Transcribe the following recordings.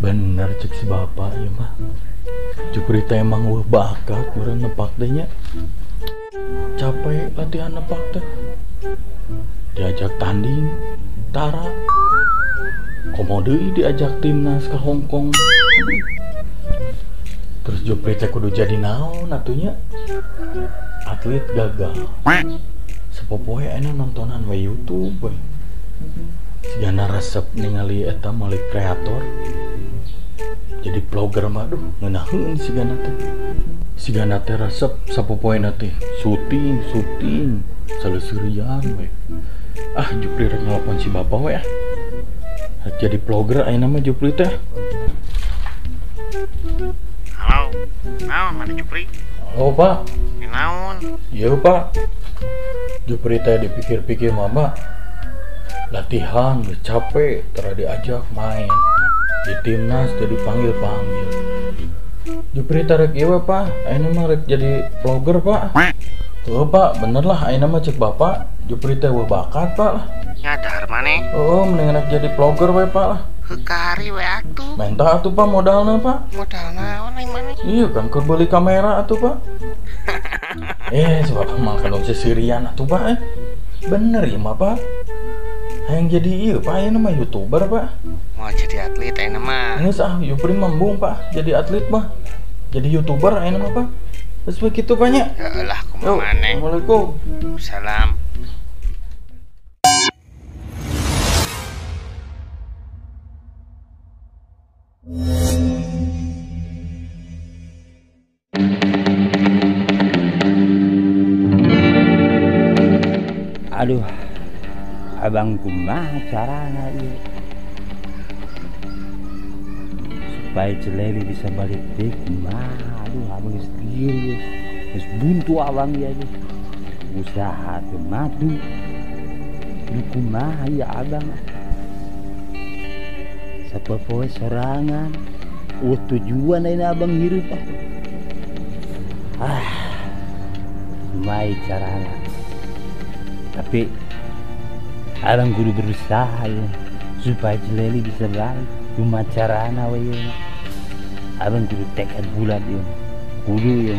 Bener cek si bapak ya mah. Jupri teh emang weuh bakat urang nepak teh nya. Capek latihan nepak teh. Diajak tanding tara. Komo deui diajak timnas ke Hong Kong. Terus Jupri teh kudu jadi naon atuh nya? Atlet gagal. Sapopoe ayeuna nontonan we YouTube we. Sigana resep ningali eta malik kreator. Jadi vlogger mah aduh ngeunaheun sigana teh. Sigana teh resep sapopoena teh syuting syuting saleseurian we. Ah Jupri rek nelpon si bapak we ah. Jadi vlogger ayeuna mah Jupri teh. Halo, naon mana Jupri? Halo Pak. Naon? Iya Pak. Jupri teh dipikir-pikir mama latihan capek tara diajak main di timnas jadi panggil-panggil. Jupri tarik ieu Pak, ayeuna mah rek jadi vlogger Pak. Heuh Pak, bener lah ayeuna mah cek Bapak, Jupri teh eueuh bakat Pak lah. Nyadar maneh? Oh, mendingan rek jadi vlogger we Pak lah. Heuh kari we atuh. Menta atuh Pak modalna Pak. Modal naon ai maneh? Iya kan keur beuli kamera atuh Pak. Si Bapak mah kan sesirian atuh Pak. Bener ieu mah Pak. Hayang jadi ieu Pak, ayeuna mah YouTuber Pak. Mau jadi atlet ayeuna mah. Geus ah, Jupri mah embung Pak, jadi atlet mah. Jadi YouTuber ayeuna mah Pak. Geus we kitu Pak nya. Heeh lah kumaha maneh. Assalamualaikum. Salam. Aduh, abang kumaha carana ieu supaya Cileli bisa balik deui kumaha. Aduh, abang geus kieu geus buntu abang ieu aja. Usaha teu madu. Duh kumaha ieu abang. Sapopoe sorangan. Eueuh tujuan ayeuna abang hirup ah. Ah, kumaha carana. Tapi abang kudu berusaha ya supaya Cileli bisa balik. Cuma carana we ya. Abang kudu tekad bulat ya. Kudu ya.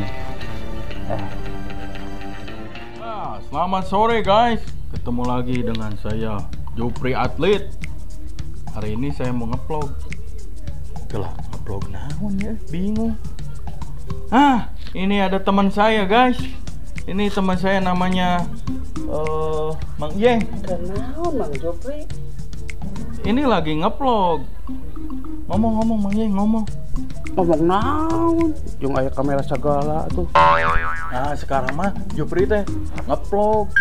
Ah. Selamat sore guys. Ketemu lagi dengan saya Jupri Atlet. Hari ini saya mau ngevlog. Kelah, ngevlog naon ya? Bingung. Ah, ini ada teman saya guys. Ini teman saya namanya Mang Yeng. Kenaon Mang Jupri? Ini lagi ngevlog. Ngomong-ngomong Mang Yeng, ngomong. Ngomong naon? Jeung aya kamera segala tuh. Nah, sekarang mah Jupri teh ngevlog,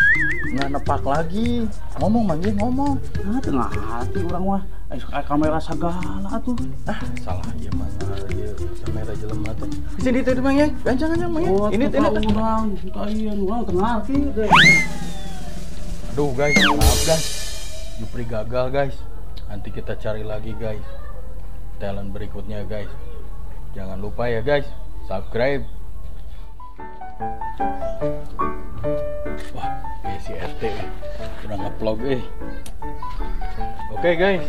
nggak nepak lagi. Ngomong Mang Yeng, ngomong. Ah, teu ngarti urang mah. Aya kamera segala tuh. Ah, salah ieu mah ieu kamera jelema teh. Di sini teh Mang Yeng, gancang-gancang Mang Yeng. Oh, ini teh urang, teu urang teu ngarti teh. Aduh guys, maaf guys. Jupri gagal guys. Nanti kita cari lagi guys. Talent berikutnya guys. Jangan lupa ya guys, subscribe. Wah, kayak si RT udah ngevlog eh. Oke guys,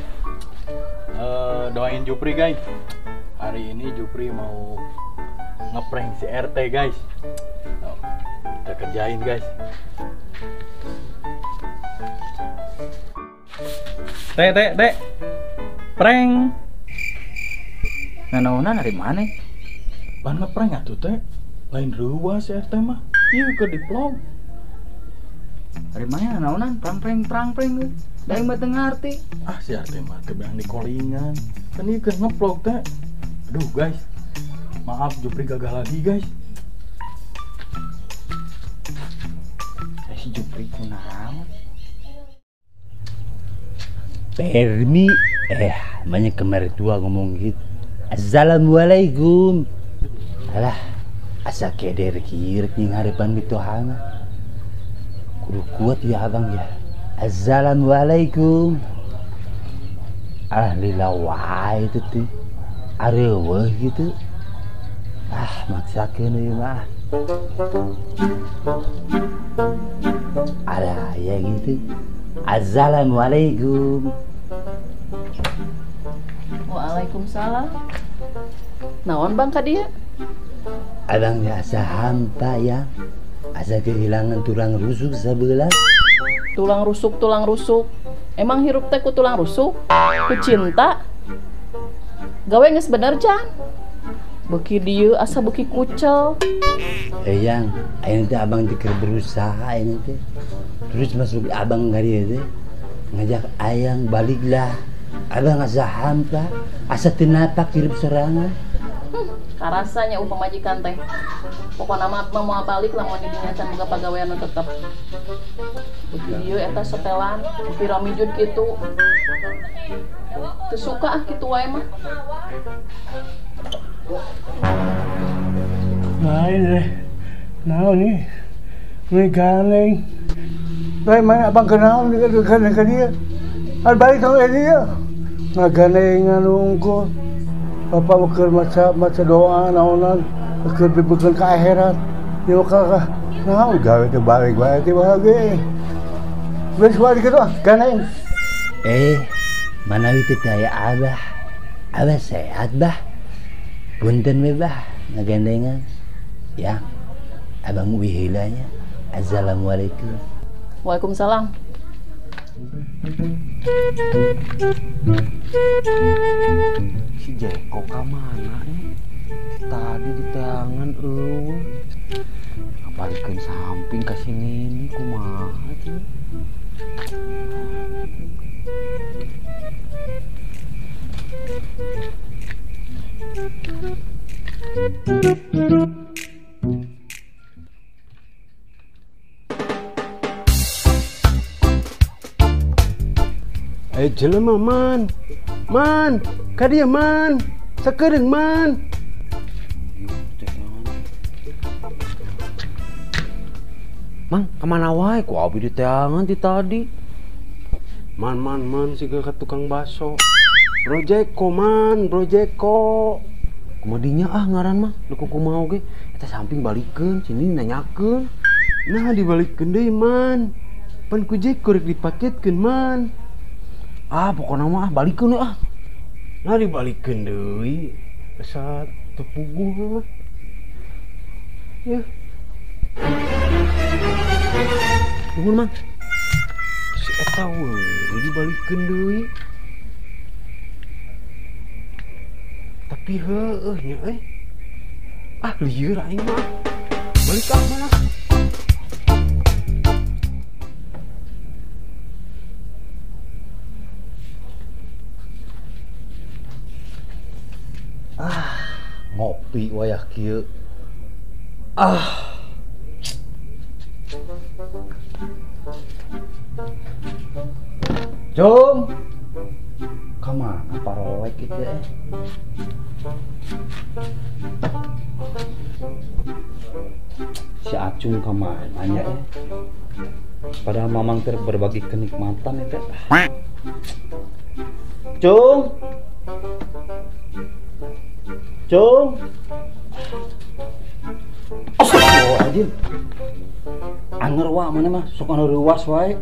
doain Jupri guys. Hari ini Jupri mau ngeprank si RT guys. Oh, kita kerjain guys. Teh, teh, teh. Prank. Nanaonan ari maneh? Pan ngeprank atuh teh. Lain reuwas si RT mah. Ieu keur di-vlog. Ari maneh nanaonan prank prank prank. Da aing mah teu ngarti. Ah si RT mah teu beang dikolingan. Kan ieu keur ngevlog teh. Aduh guys. Maaf Jupri gagal lagi guys. Si Jupri kunaon? Permi, banyak kemarin tua ngomong gitu. Assalamualaikum. Alah, asa keder kieu ning harapan mitohana. Kudu kuat ya abang ya. Assalamualaikum. Ah lila wae itu teh. Areuweuh gitu. Ah maksakeun ieu mah. Alah ya gitu. Assalamualaikum. Waalaikumsalam. Naon Bang ka dieu? Abang asa hampa ya. Asa kehilangan tulang rusuk sabelah. Tulang rusuk, tulang rusuk. Emang hirup teh ku tulang rusuk? Ku cinta? Gawe geus bener can? Beuki dieu asa beuki kucel. Yang, ayeuna teh abang teh keur berusaha ayeuna teh. Terus masuk abang ka dieu teh ngajak ayang baliklah. Abang asa hampa, asa teu napak hirup sorangan. Karasanya pamajikan teh. Pokona mah abang moal balik lamun didinya can boga pagawean nu tetep. Beuki dieu eta setelan, beuki ramijud kitu. Teu suka ah kitu wae mah. Lain deh, naon nih, ini gandeng. Lain mana abang kenal nih gandeng ke dia. Al balik ke dia, ngagandengan unggul. Bapak mau maca doa naonan, keur bebeukeun ka akhirat. Dia ka naon gawe teh balik bae teh bae. Geus balik kitu ah, gandeng. Manawi teh aya abah. Abah sehat bah. Punten we bah ngagandengan. Ya, abang uih heula nya. Assalamualaikum. Waalaikumsalam. Si Jeko ka mana nih? Tadi di tangan eueuh. Ngabalikeun samping ka sini ini kumaha cenah? Jelema man, man, ka dieu man, sakedeung man. Mang, kemana wae ku abi diteangan ti tadi? Man, man, man, siga ka tukang baso. Bro Jeko man, Bro Jeko. Kumadinya ah ngaran mah, nu kumaha oge eta samping balikeun, sini nanyakeun. Nah dibalikeun deui man. Pan ku Jeko rek dipaketkeun man. Ah, pokoknya mah ah, balikeun ah. Nah dibalikeun deui. Asa teu puguh mah. Ya. Nuhun, Mang. Si eta we dibalikeun deui. Tapi heueuh nya euy. Ah, lieur aing mah. Balik ah mana. Ngopi wayah kieu. Ah. Jom. Ka mana parolek kitu eh? Si Acung ka mana nya eh? Padahal mamang teh berbagi kenikmatan eta. Cung. Cung. Astagfirullahaladzim. Anger wa mana mah sok anu reuwas wae.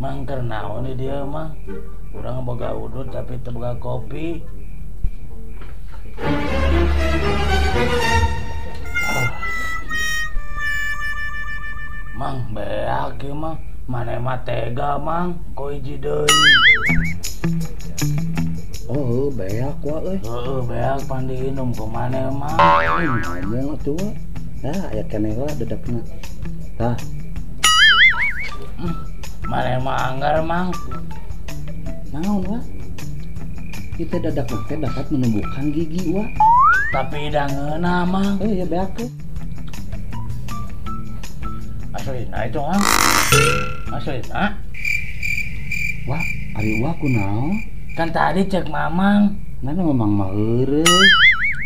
Mang keur naon di dieu mah? Urang boga udut tapi teu boga kopi. Ah. Mang beak ieu mah. Maneh mah tega mang, ku hiji deui. Oh, beak wa euy. Heeh, beak pan diinum ku maneh mah. Ngomong atuh wa. Tah aya keneh wa dedekna. Tah. Maneh mah anggar mang. Naon wa? Kita dadak teh dapat menumbuhkan gigi wa. Tapi da ngeunah mang. Ya beak teh. Aslina itu mang. Aslina. Wah, ari wa kunaon? Kan tadi cek mamang. Mana mamang mah heureuy.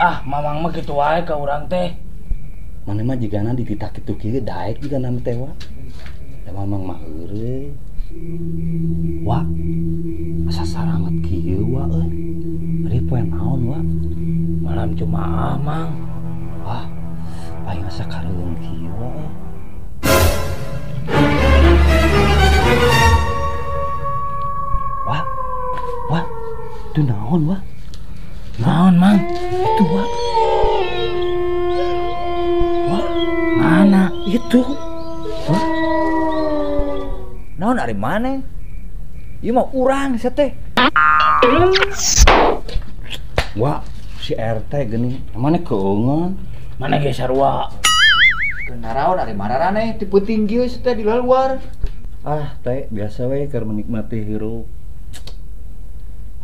Ah, mamang mah kitu wae ka urang teh. Mana mah jigana dititah kitu kieu daek jigana teh wa. Da mamang mah heureuy. Wa, asa saranget kieu wa euy. Ari poe naon wa? Malam Jumaah mang. Wah, paling asa kareung kieu wa euy. Wah, wah, itu naon wah? Itu. Hah? Naon ari maneh? Ieu mah urang sia teh. Wah, si RT geuning. Maneh keungeun? Maneh ge sarua. Naraon ari mararaneh ti peuting kieu sia teh di luar. Ah, teh biasa we keur menikmati hirup.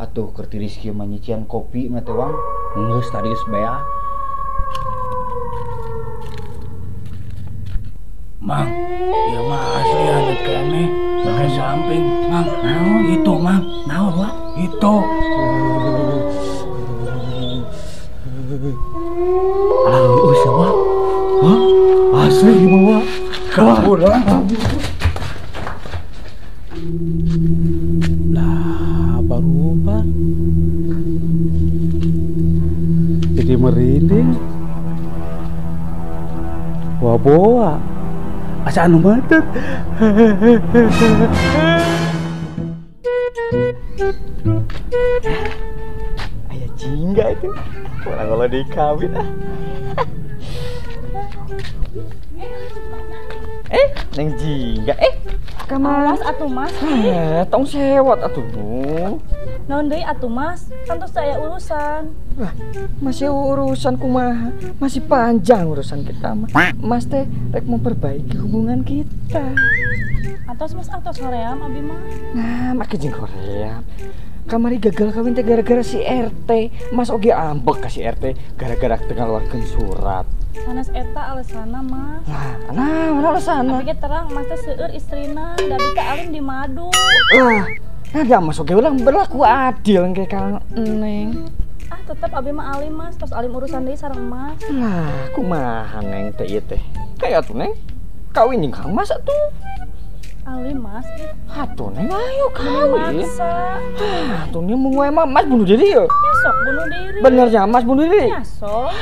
Atuh keur tiris kieu mah nyician kopi mah teh Wang. Geus tadi geus beak. Mang, ieu mah asli haneut keneh, make samping, Mang. Naon itu, Mang? Naon, Wak? Itu. Alah, eueuh sia, Wak. Hah? Asli ieu mah, Wak. Kabur lah. Lah, barubar. Jadi merinding. Wah, boa. Asa anu matet. Ayah jingga itu. Orang kalau dikawin ah. Neng jingga Awas atuh Mas. Tong sewot atuh. Naon deui atuh Mas? Kan tos aya urusan. Lah, masih urusan kumaha? Masih panjang urusan kita mah. Mas teh rek memperbaiki hubungan kita. Atos Mas atos hoream abi mah. Nah, make jeung hoream. Kamari gagal kawin teh gara-gara si RT. Mas oge ambek ka si RT gara-gara teu ngaluarkeun surat. Sanes eta alesana Mas. Lah, nah, mana alesana? Abi ge terang Mas teh seueur istrina, da abi teh alim di madu. Lah, nah da Mas oge ulah berlaku adil engke ka Neng. Ah, tetep abi mah alim Mas, tos alim urusan deui sareng Mas. Lah, kumaha Neng teh ieu teh? Kayak atuh Neng. Kawin jeung Kang Mas atuh. Alim Mas. Atuh Neng ayo kawin. Maksa. Atuh nih mun wae mah Mas bunuh diri ya. Ya sok bunuh diri. Bener ya Mas bunuh diri? Ya sok.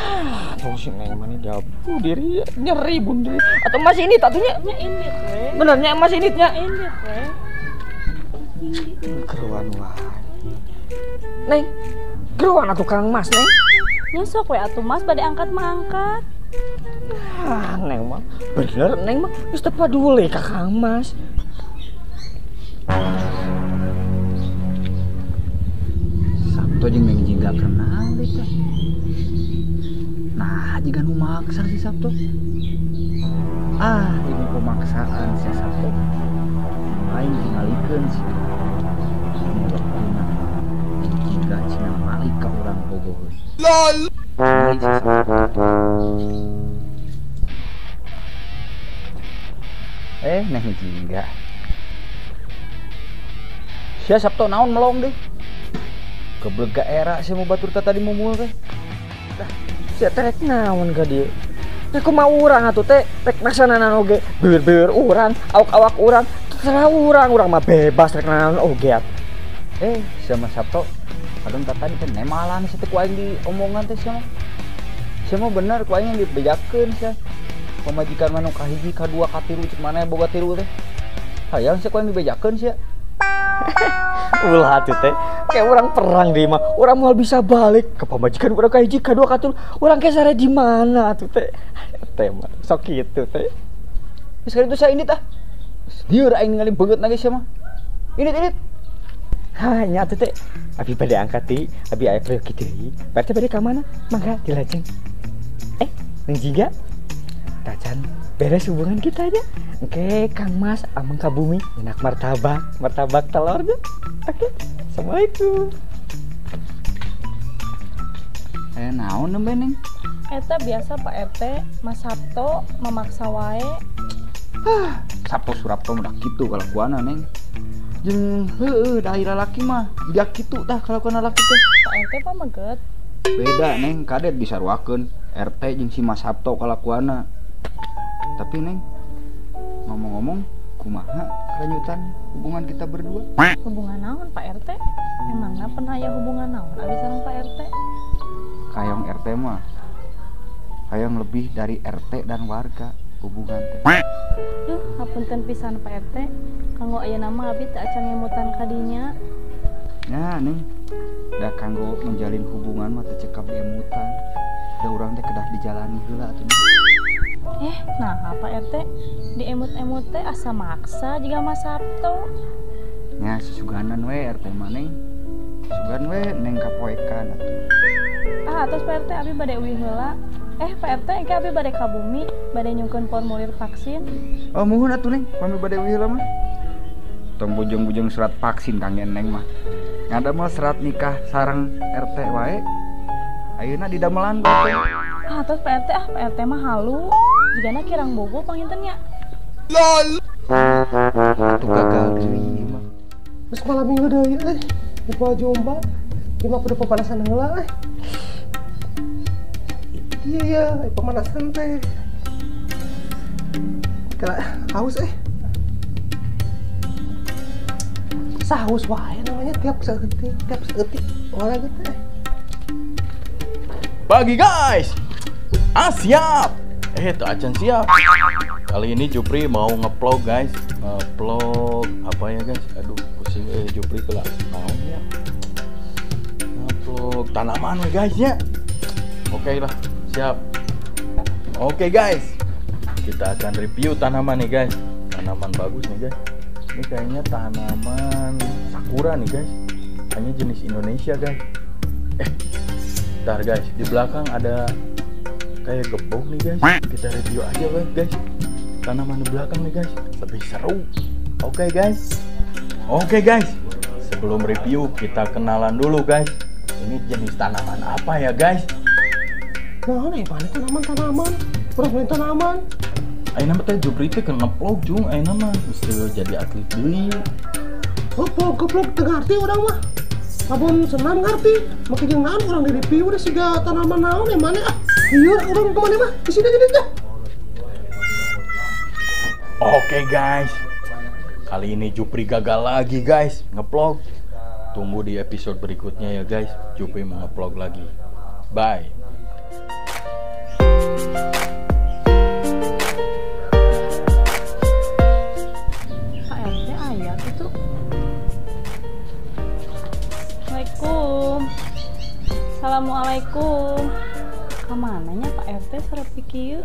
Atuh si Neng mah dia bunuh diri, nyeri bunuh diri. Atau Mas ini tatunya? Nya indit we. Benernya Mas initnya? Indit we. Keruan wae. Neng, keruan atuh Kang Mas, Neng. Nya sok we atuh Mas bade angkat mah angkat. Ah, Neng mah bener Neng mah geus teu paduli ka Kang Mas. Sabto jeung Neng Jingga kenal deui teh. Nah, jiga nu maksa si Sabto. Ah, ini pemaksaan si Sabto. Aing tingalikeun sih. Ini waktuna Neng Jingga cenah malik ka urang bogoheun. LOL. Malik si Sabto. Neng Jingga. Sia Sabto naon melong deh. Kebelega era sia mau batur tadi mumul teh. Lah, sia teh rek naon ka dieu? Teh kumaha urang atuh teh rek maksanana oge, beueur-beueur urang, awak-awak urang, terserah urang, urang mah bebas rek naon oge atuh. Sia mah Sabto. Kadang tadi teh nemalan sia teh ku aing di omongan teh sia mah. Sia mah bener ku aing yang dibejakeun sia. Pamajikan mah nu kahiji, kadua, katilu cek maneh boga tilu teh. Hayang sia ku aing dibejakeun sia. Ulah atuh teh, kayak orang perang deh mah, orang mau bisa balik ke pamajikan urang kahiji, kadua, katilu, urang kayak sare di mana atuh teh. Teh mah sok kitu teh. Geus kali itu saya indit ah. Lieur aing ningali beungeut na ge sia mah. Indit indit. Hah, nya atuh teh. Abi bade angkat deui, abi aya peryogi deui. Berarti bade ka mana? Mangga dilajeng. Neng Jingga. Tacan beres hubungan kita aja. Oke, Kang Mas ameng ka bumi enak martabak, martabak telur deh. Oke, assalamualaikum. Naon nembe Neng? Eta biasa Pak RT, Mas Sabto memaksa wae. Hah, Sabto Surapto mah kitu kalakuanna Neng. Jeung heueuh da ira laki mah jiga kitu tah kalakuan laki teh. Pak RT pameget. Beda Neng, kadet disaruakeun RT jeung si Mas Sabto kalakuanna. Tapi Neng, ngomong-ngomong kumaha kelanjutan hubungan kita berdua? Hubungan naon Pak RT? Emangna pernah aya hubungan naon abi sareng Pak RT? Kayong RT mah hayang lebih dari RT dan warga hubungan teh. Duh, hapunten pisan Pak RT. Kanggo ayeuna mah abi teu acan ngemutan ka dinya. Nah, Neng, da kanggo menjalin hubungan mah teu cekap emutan. Da urang teh kedah dijalani heula atuh. Nah Pak RT di emut-emut teh asa maksa jiga Mas Sabto. Nya susuganan we RT mah Neng. Sugan we Neng kapoekan atuh. Ah, terus Pak RT abi bade uih heula. Pak RT engke abi bade ka bumi, bade nyungkeun formulir vaksin. Oh, muhun atuh Neng, pami bade uih heula mah. Tong bujung-bujung surat vaksin kangge Neng mah. Ngadamel surat nikah sareng RT wae. Ayeuna didamelan ku RT. Ah, terus Pak RT, ah Pak RT mah halu. Jigana kirang bogo panginten nya. LOL. Atuh gagal deui mah. Geus malam minggu deui euy. Di poe jumpa. Ieu mah kudu pepanasan heula euy. Iya ya, pemanasan teh. Kira haus eh. Sahaus wae namanya tiap saeutik olahraga teh. Pagi guys. Ah siap. Tuh acan siap. Kali ini Jupri mau ngevlog guys. Ngevlog apa ya guys? Aduh pusing Jupri kelak naon ya. Ngevlog tanaman we guys ya. Oke lah, siap. Oke guys, kita akan review tanaman nih guys. Tanaman bagus nih guys. Ini kayaknya tanaman sakura nih guys. Hanya jenis Indonesia guys. Bentar guys, di belakang ada kayak gebok nih guys. Kita review aja guys. Tanaman di belakang nih guys, lebih seru. Oke guys. Oke guys, sebelum review kita kenalan dulu guys. Ini jenis tanaman apa ya guys? Nah, nih mana tanaman-tanaman, terus main tanaman. Ayeuna mah teh Jupri teh keur ngevlog jung, ayeuna mah geus teu jadi atlet deui. Ngevlog teu ngarti urang mah. Lamun senam ngarti, make jeung naon urang di review udah siga tanaman naon ya mana ah. Ieu urang kemana mah? Di sini jadi teh. Oke guys. Kali ini Jupri gagal lagi guys ngevlog. Tunggu di episode berikutnya ya guys. Jupri mau ngevlog lagi. Bye. Pak RT aya gitu. Assalamualaikum. Assalamualaikum. Kamananya Pak RT sarepi kieu?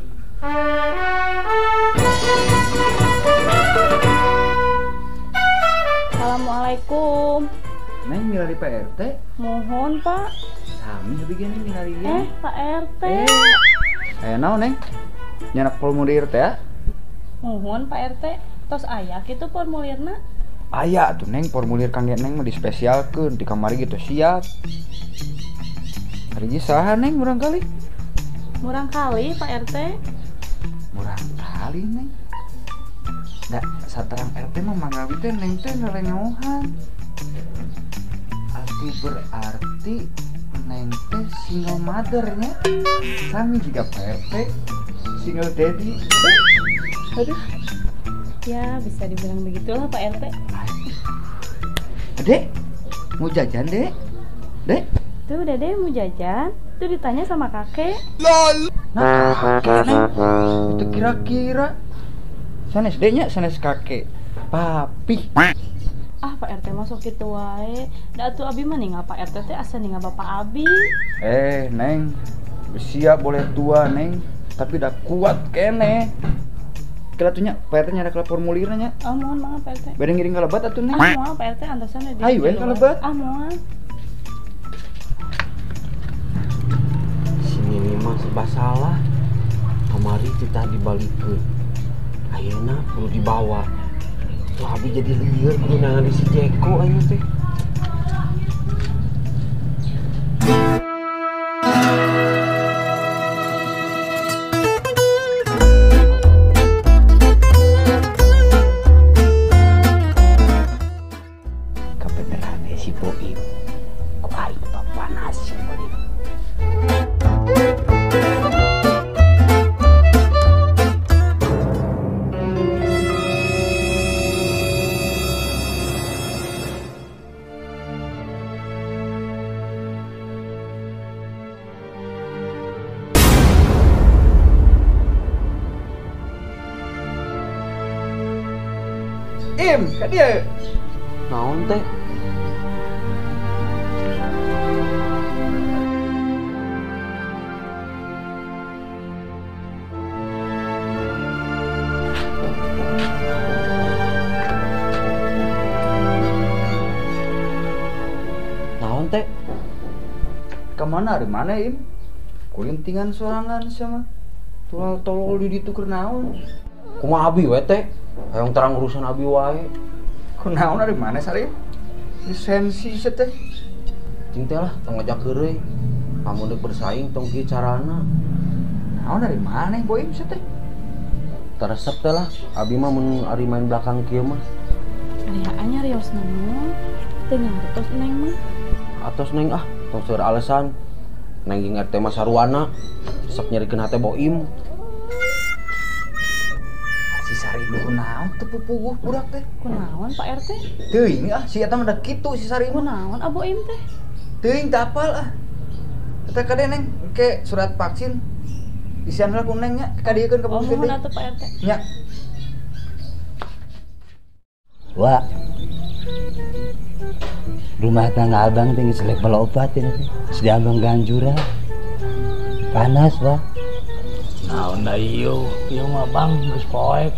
Assalamualaikum. Neng milari Pak RT? Mohon Pak. Sami abi ge Neng milari ieu. Pak RT. Naon Neng? Nyanak formulir teh ya? Mohon Pak RT, tos aya kitu formulirna? Aya tuh Neng, formulir kangge Neng mah dispesialkeun di kamari gitu siap. Hari ini saha Neng murang kali? Murang kali Pak RT. Murang kali Neng. Da saterang RT mah manggawi teh Neng teh nelengohan. Atuh berarti Neng teh single mother-nya. Sami juga Pak RT single daddy. Aduh. Ya bisa dibilang begitulah Pak RT. Dek, mau jajan Dek? Dek? Tuh Dede mau jajan, tuh ditanya sama kakek. LOL. Nah kakek Neng, itu kira-kira sanes deknya, sanes kakek. Papi. Ah Pak RT masuk gitu wae. Da atuh abi mah ningal Pak RT teh asa ningal Bapak abi. Neng, usia boleh tua Neng, tapi udah kuat kene. Kira tuh nya, Pak RT nyada ke formulirnya nya. Oh, mohon maaf Pak RT. Bade ngiring ka lebat atuh Neng. Ah, moal Pak RT antosan di. Hayu we ka lebat. Ah, moal. Si Nini mah serba salah. Kamari kita dibalikeun. Ayeuna perlu dibawa. Tuh abi jadi lieur kudu nangan di si Jeko ayeuna teh. Kebenaran si Boim. Ku aing papanas si Boim. Im, ka dieu. Naon teh? urang teh. Ka mana ari maneh Im? Kulintingan sorangan sia mah. Tolol tolol di ditu keur naon? Kumaha abi we teh? Hayang terang urusan abi wae. Kunaon ari maneh Sarip? Lisensi sia teh. Cing teh lah tong ngajak heureuy. Lamun deuk bersaing tong kieu carana. Naon ari maneh Boim sia teh? Teresep teh lah, abi mah mun ari main belakang kieu mah. Ari anya rios naon? Teu ngartos Neng mah. Atos Neng ah, tong seueur alasan. Neng jeung RT mah saruana, resep nyerikeun hate Boim. Si Sari kunaon teu pupuguh budak teh? Kunaon Pak RT? Teuing ah, si eta mah da kitu si Sari mah. Kunaon Boim teh? Teuing teu apal ah. Eta kade Neng, engke surat vaksin isian heula ku Neng nya, kadiekeun ka Oh, bumi nuhun atuh Pak RT. Nya. Wah, rumah tangga abang teh geus level 4 ini teh. Sudah abang ganjura. Panas, Wak. Naon da ieu? Ieu mah Bang geus poek.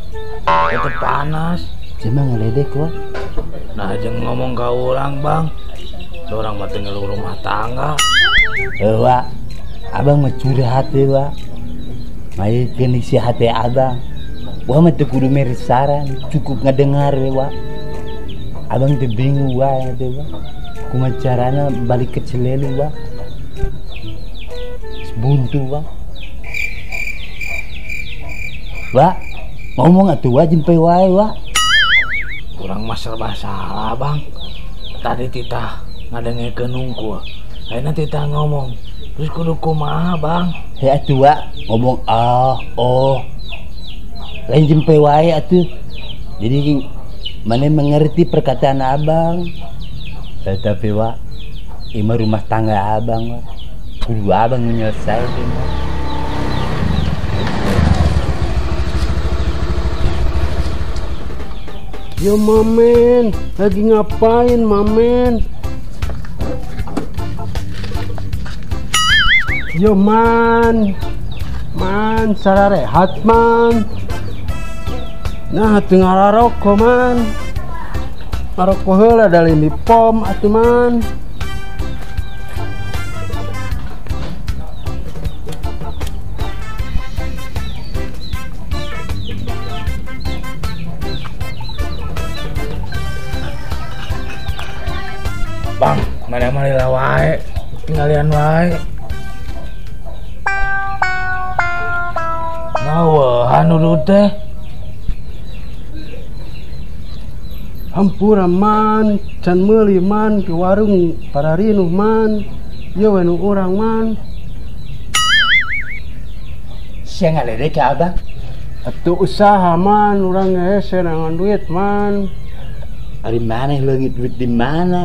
Tetep panas. Cuma ngeledek, Wak. Nah, jeung ngomong ka urang, Bang. Urang mah teu ngeluh rumah tangga. Wak, abang mah curhat we, Wak. Maikeun isi hati abang. Wah mah teu kudu mere saran, cukup ngedengar we, Wak. Abang teh bingung wae teh, Wak. Kumaha carana balik ke Cilelu, Wak. Buntu, Wak. Wak, ngomong atuh Wak jempe wae, Wak. Urang mah serba salah, Bang. Tadi titah ngadengekeun hungkul. Ayeuna titah ngomong. Terus kudu kumaha, Bang? Hei atuh, Wak, ngomong ah, oh. Lain jempe wae atuh. Jadi mana mengerti perkataan abang. Tetapi Wak, ima rumah tangga abang, Wak. Kudu abang menyelesaikan, Wak. Yo Mamen, lagi ngapain Mamen? Yo man, man, sararehat man. Nah, atuh ngararoko man. Ngaroko heula da lini pom atuh man. Bang, mana mah lila wae, tinggalian wae. Ngawehan udud teh. Hampura man, can meuli man ke warung pararinuh man. Ieu we nu urang man. Sia ngaledek ka abang? Atuh usaha man, urang hese nangan duit man. Ari maneh leungit duit di mana?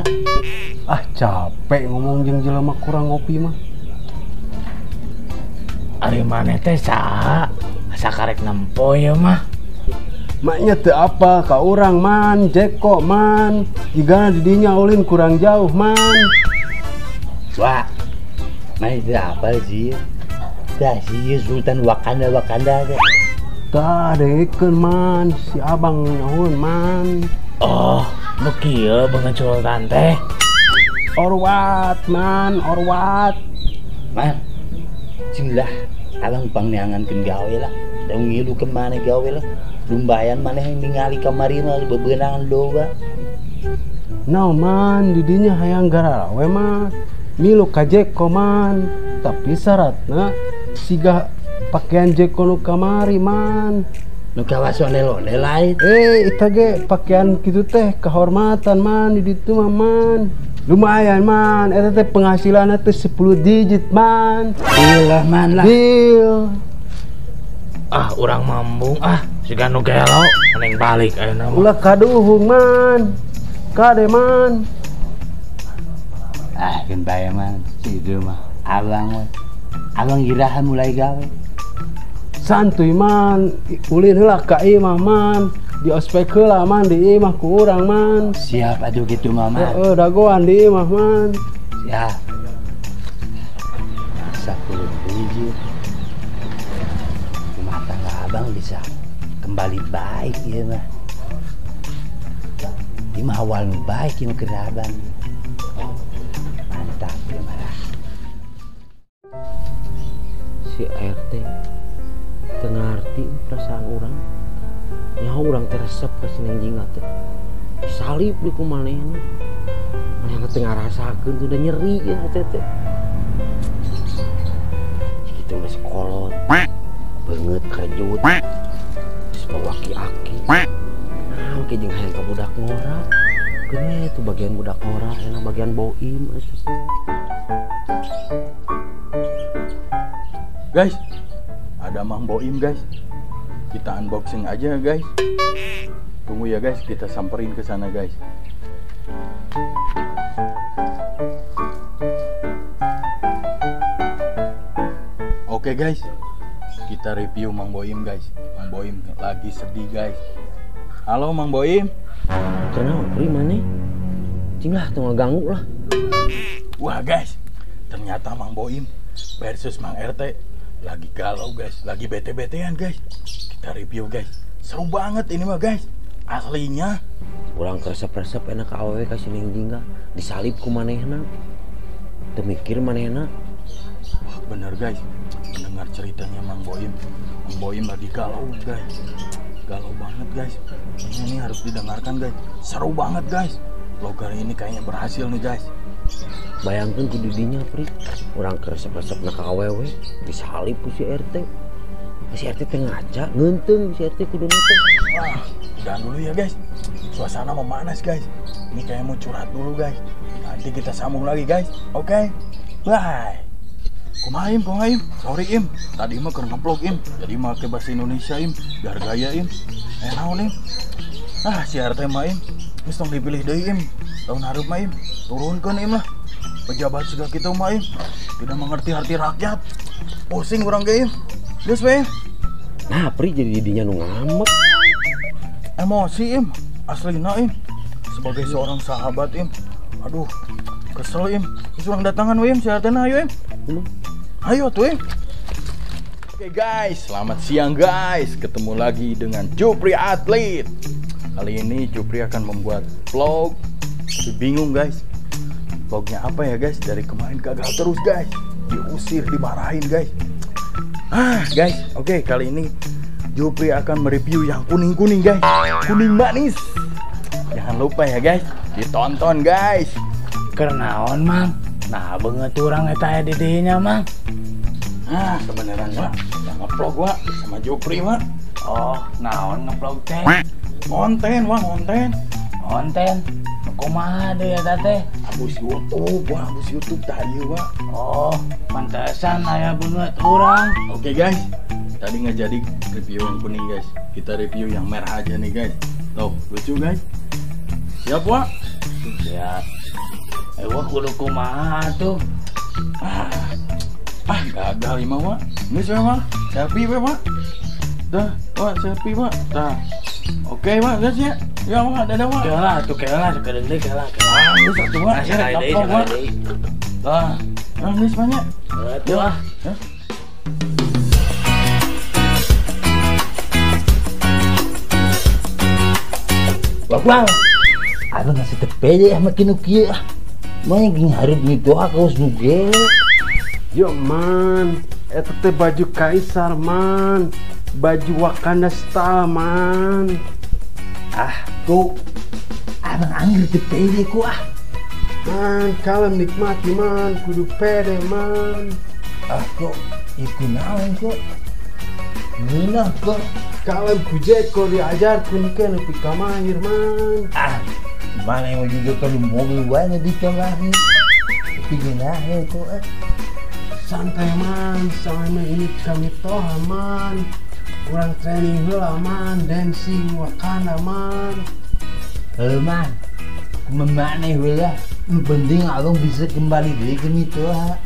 Ah capek ngomong jeung jelema kurang ngopi mah. Ari maneh teh saha? Asa karek nempo ieu mah. Maknya teu apa ka urang man, jeko man. Jigana di dinya ulin kurang jauh man. Wah, maneh teu apal sih. Tah sih Sultan Wakanda Wakanda teh. Tah dengekeun man, si abang nyahoeun man. Oh, nu kieu beungeut Sultan teh. Orwat man, orwat. Man, cing lah, abang pangneangankeun gawe lah. Da ngilu ke mana gawe lah. Lumbayan maneh yang ningali kamari mah bebeunangan loba. Nah man, didinya hayang gararawe mah. Milu ka Jeko man, tapi syaratna siga pakaian Jeko nu kamari man. Nu kawas ondel-ondel lain. Eta ge pakaian kitu teh kehormatan man di ditu mah man. Lumayan man, eta teh penghasilanna teh 10 digit man. Deal lah man lah. Deal. Ah, urang mambung ah, siga nu gelo, mending balik ayeuna mah. Ulah kaduhung man. Kade man. Ah, keun bae man, si itu mah. Abang we. Abang iraha mulai gawe. Santuy man, ulin heula ka imah man, di ospek heula man, di imah ku urang man. Siap atuh kitu mah man. Heeh, dagoan di imah man. Siap. 10 digit. Rumah tangga abang bisa kembali baik ya mah. Ini mah awal nu baik ieu mah keur abang. Si RT teu ngarti perasaan urang. Nyaho urang teh resep ka si Neng Jingga teh. Disalip di ku manehna. Manehna teh ngarasakeun tuh udah nyeri ya teh teh. Kitu mah sekolot. Beungeut kerejut. Geus bau aki-aki. Nah, engke jeung hayang ka budak ngora. Keun we tuh bagian budak ngora, enak bagian boim atuh. Guys, ada Mang Boim guys. Kita unboxing aja guys. Tunggu ya guys, kita samperin ke sana guys. Oke guys, kita review Mang Boim guys. Mang Boim lagi sedih guys. Halo Mang Boim. Kenapa Pri maneh? Cing lah, tong ngaganggu lah. Wah guys, ternyata Mang Boim versus Mang RT lagi galau guys, lagi bete-betean guys. Kita review guys, seru banget ini mah guys. Aslinya urang resep-resep enak ka awewe ka si Neng Jingga, disalip ku manehna. Teu mikir manehna. Wah bener guys, mendengar ceritanya Mang Boim, Mang Boim lagi galau guys. Galau banget guys. Ini harus didengarkan guys. Seru banget guys. Vlogger ini kayaknya berhasil nih guys. Bayangkan ku didinya Pri, urang resep-resep na ka awewe, disalip ku si RT. Si RT teh ngaca, ngeunteung si RT kuduna teh. Wah, udahan dulu ya guys. Suasana memanas guys. Ini kayak mau curhat dulu guys. Nanti kita sambung lagi guys. Oke, bye. Kumaha Im, kumaha Im? Sorry Im, tadi mah keur ngevlog Im. Jadi make bahasa Indonesia Im, biar gaya Im. Naon Im? Ah, si RT mah Im. Geus tong dipilih deui Im. Tahun hareup mah Im, turunkeun Im lah. Pejabat sudah kitu mah Im, tidak mengerti arti rakyat. Pusing urang ge Im. Geus we. Nah, Pri jadi didinya nu ngambek. Emosi Im, aslina Im. Sebagai seorang sahabat Im. Aduh, kesel Im. Geus urang datangan we Im, si RT na ayo Im. Ayo tuh Im. Oke guys, selamat siang guys. Ketemu lagi dengan Jupri Atlet. Kali ini Jupri akan membuat vlog. Tapi bingung guys, vlognya apa ya guys? Dari kemarin gagal terus guys. Diusir, dimarahin guys. Ah guys, oke kali ini Jupri akan mereview yang kuning-kuning guys. Kuning manis. Jangan lupa ya guys, ditonton guys. Kernaon Mang? Nah beungeut urang eta aya di dinya Mang. Ah kebenaran Wak, yang ngevlog Wak sama Jupri Wak. Oh, naon ngevlog teh? Konten Wak, konten. Konten. Kumaha deui eta teh? Abus YouTube, Wak, abus YouTube tadi Wak. Oh, pantesan aya beungeut urang. Oke guys, tadi nggak jadi review yang kuning guys. Kita review yang merah aja nih guys. Tuh, lucu guys. Siap Wak? Siap. Wak kudu kumaha tuh? Ah, gagal imah Wak. Geus we Wak, selfie we Wak. Dah, Wak, selfie Wak. Dah. Oke Wak, geus ya. Ya Wak, dadah Wak. Keula atuh keula sakedeung deui keula. Ah, geus atuh Wak. Sekali deui, sekali deui. Dah. Ah, geus banyak. Atuh ah. Wah, wah. Abang ngasih tepede ah makin kieu ah. Mah yang hareup mitoha kaos nu gelo. Yo man, eta teh baju kaisar man, baju Wakanda style man. Ah, kok abang angger teu pede ku ah. Man, kalem nikmati man, kudu pede man. Ah kok, iku naon kok? Ngeunah kok. Kalem ku Jeko diajarkeun ke nepi ka mahir man. Ah, mana yang juga kalau mobil wae di kamari. Tapi ngeunah kok ah. Santai man, selama ini kami toha man. Kurang training heula man, dancing Wakanda man. Heuh man, kumaha heula, nu penting abang bisa kembali deui ke mitoha.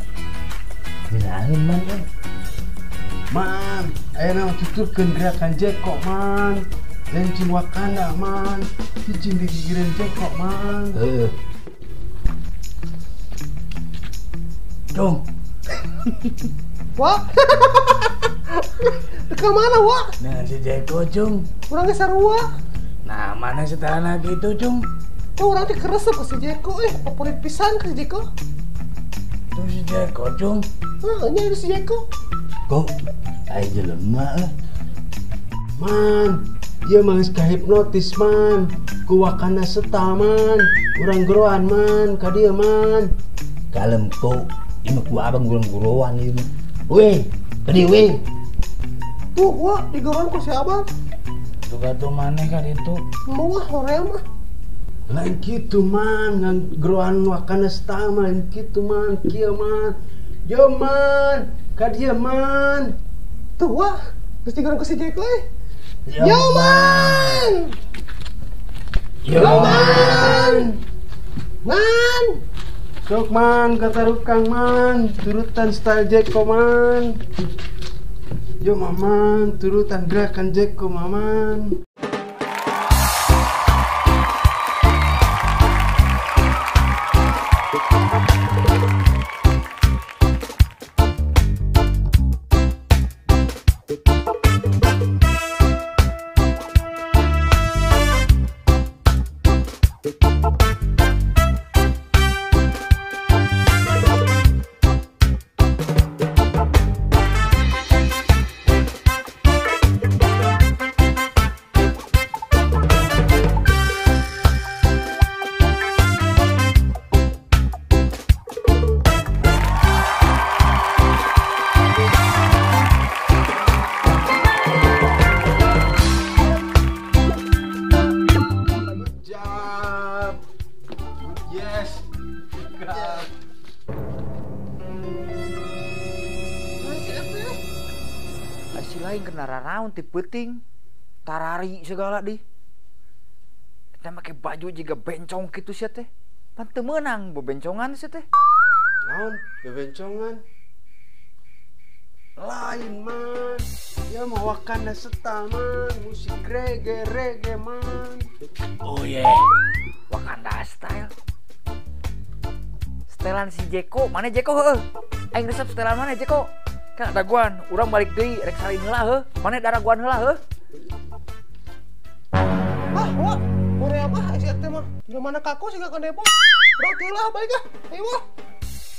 Ngeunah man eh. Man, ayeuna tuturkeun gerakan Jeko man. Dancing Wakanda man, cicing di gigireun Jeko man. Heuh. Dong. Wah, ke mana Wak? Nah si Jeko Cung. Urang ge sarua. Nah mana setelahna gitu Cung? Tuh urang teh keresep ke si Jeko favorit pisan ke si Jeko. Tuh si Jeko Cung. Heeh, nya si Jeko. Kok aya jelema euy. Man, dia mah geus kahipnotis man. Ku Wakanda Style man. Urang geroan man, ka dieu man. Kalem kok, ieu mah ku abang urang geroan ieu mah. Weh, ka dieu weh. Tuh, wah, digeroan ku si abang. Tuh maneh ka ditu. Moal hoream mah. Lain kitu man, ngan geroan Wakanda Style mah lain kitu man, kieu man. Yo man, ka dieu man. Tuh wah, geus digeroan ku si Jeko euy. Yo man. Yo man. Man. Sok man, kata rukang man, turutan style Jeko man. Yo maman, turutan gerakan Jeko maman. Yes. Si lain kena raraun ti peuting, tarari segala di. Kita make baju jiga bencong kitu sia teh. Pan teu meunang bebencongan sia teh. Naon bebencongan? Lain man. Ya mah Wakanda Style man, musik reggae reggae man. Oh yeah. Wakanda Style. Setelan si Jeko, mana Jeko heuh? Aing resep setelan mana Jeko? Kan daguan, urang balik deui rek salin heula heuh. Mana daraguan heula heuh? Ah, wah, Korea mah si eta mah. Di mana kaku sih ka Depok. Bro, teu lah balik ah. Ayo wah.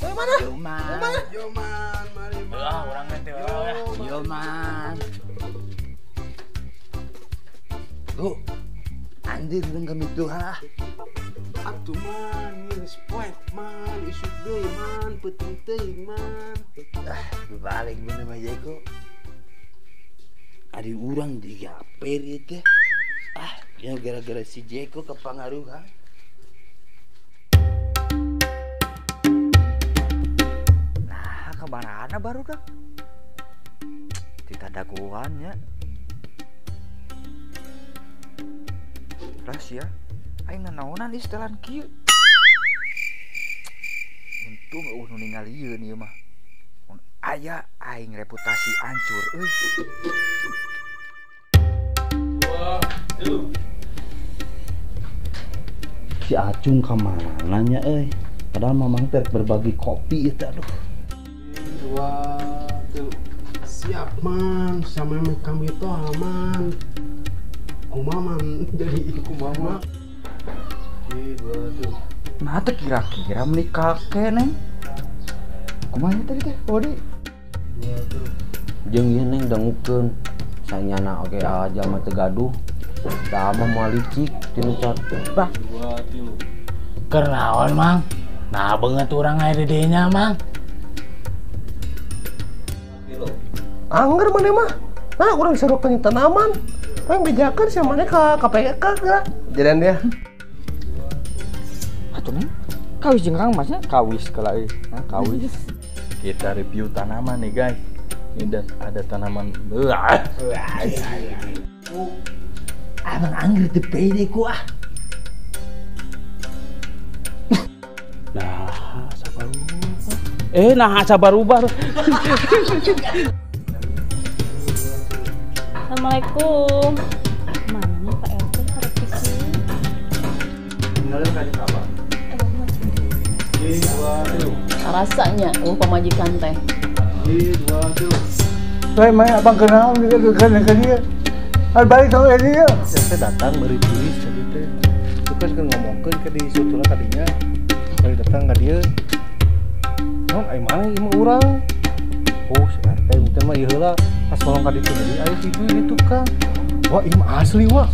Ayo mana? Yo man. Ayo mana? Yo man, mari man. Heeh, urang teh teu ya. Yo man. Tuh. Anjir urang kami tuh ah. Atuh man, geus poek man, isuk deui man, peuting teuing man. Ah, balik bener mah Jeko. Ari urang digaper ieu teh. Ah, ya gara-gara si Jeko kepengaruhan. Nah, kamarana baru dah. Tidak daguannya. Rahasia. Aing nanaonan di setelan kieu. Untung eueuh nu ningali ieu ieu mah. Mun aya aing reputasi hancur euy. Si Acung ka mana nya euy? Padahal mamang teh berbagi kopi eta aduh. 2 3. Siap man, sama kami itu aman. Kumaman jadi kumama. 2 3. Nah, teh kira-kira meuni kakek neng. Kumaha tadi teh, Wadi? 2 3. Jeung ieu neng dangukeun. Sanyana oge aja mah teu gaduh. Da mah moal licik tinu cat. Bah. 2 3. Keur naon, Mang? Nah, beungeut urang aya di dieu nya, Mang. Angger maneh mah. Nah, urang disarukeun tanaman. Aing bejakeun sia maneh ka KPK geura. Jadian dia. Atuh neng, kawis jeung Kang Masnya kawis kala euy. Nah, kawis. Kita review tanaman nih, guys. Ini ada tanaman. Abang angger teu pede ku ah. Nah, sabar ubah. Nah, sabar ubah. Assalamualaikum. Mana nih Pak RT revisi? Tinggalin tadi apa? 2 3. Rasanya pamajikan teh. 2 3. Lain main abang kenal ke dia. Balik ke dia. Saya datang beri tulis jadi teh. Itu kan ngomongkeun ke di sutula tadinya. Kali datang ke dia. Non ai mana ieu urang? Oh, si RT mungkin mah ieu heula pas molong ka ditu deui aya si Dwi di tukang. Wah, ieu mah asli wah.